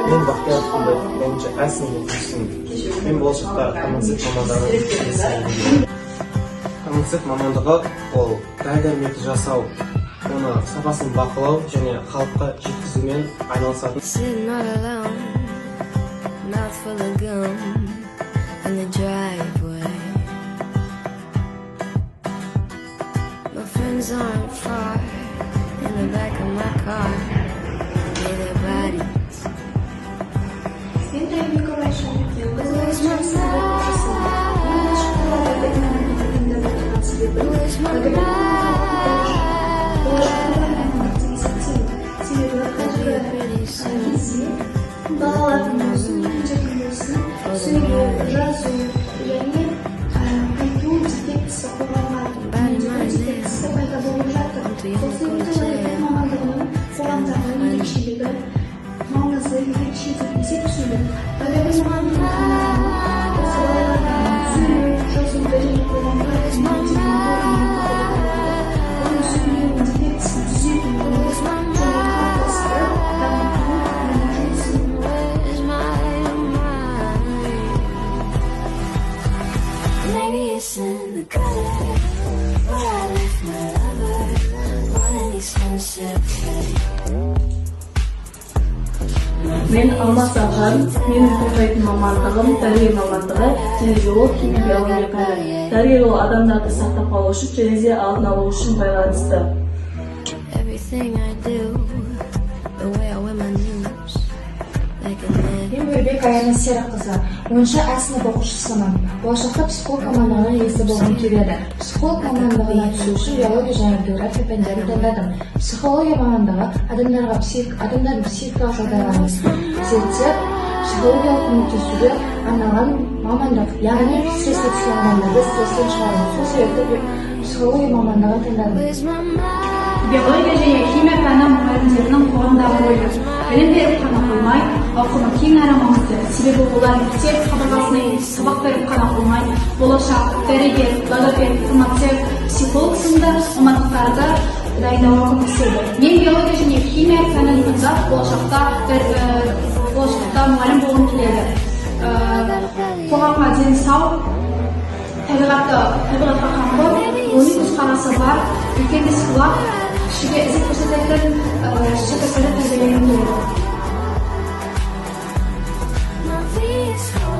Мен Бақтияр Құлбаев, 10 А сынып оқушысымын. Мен болашақта фармацевт мамандығына иесі. Фармацевт мамандығы — ол дәрі-дәрмекті жасау, оны сапасын бақылау және халыққа жеткізумен айналысатын. Sitting all alone, mouth full of gum, in the driveway. My friends aren't far, in the back of my car, near their bodies. Мен Тайбекова Айша Мекенқызы, 10 сынып оқушысымын. Мен болашақта логопед мамандығын таңдап отырған себебім логопед мамандығы болашақта бар мамандық деп есептеймін. Себебі қазіргі кезде балалардың болсын, үлкендердің болсын, сөйлеу, жазу және айту дефектісі, қоғамға бейімделу дефектісі пайда болып жатыр. Сол себепті логопед мамандығының қоғамдағы ерекшелігі, маңызы ерекше деп есептеймін. Логопед мамандығын таңдағаным осы балалардың сөйлеу, жазуды және қоғамға бейімделуді үйрету болып табылады. Оның сөйлеу дефектісін түзету және қалыптастырып дамыту менің жұмысым. Where's my mind? Maybe it's in the gutter where I left my lover. What an expensive fate. Мен Алмас Ағжан, менің таңдайтын мамандығым дәрігер мамандығы және де ол химия, биология пәні. Дәрігер ол адамдарды сақтап қалу үшін және де алдын алу үшін байланысты. Everything I do, the way I wear my news, like a man. Мен Бөрібек Аяна Серікқызы, 10 А сынып оқушысымын. Болашақта психолог мамандығының иесі болғым келеді. Психолог мамандығына түсу үшін биология және география пәндерін таңдадым. Психология мамандығы адамдардың психикалық жағдайларын зерттеп, психологиялық көмектесуге арналған мамандық, яғни стресске түскен адамдарды стресстен шығару. Сол себепті психология мамандығын таңдадым. Where's my mind? Биология және химия пәні мұғалімдерінің қоғамдағы рөлі білім беріп қана қоймай, ауқымы кең әрі маңызды, себебі олар мектеп қабырғасында сабақ беріп қана қоймай, болашақ дәрігер, логопед, фармацевт, психолог сынды мамандықтарды дайындауға көмектеседі. Мен биология және химия пәнін таңдап, болашақта мұғалім болғым келеді. Қоғамға дені сау, табиғатқа қамқор, ғылыми көзқарасы бар, үлкенді сыйлап, кішіге ізет көрсететін шәкірттерді тәрбиелегім келеді. My V is for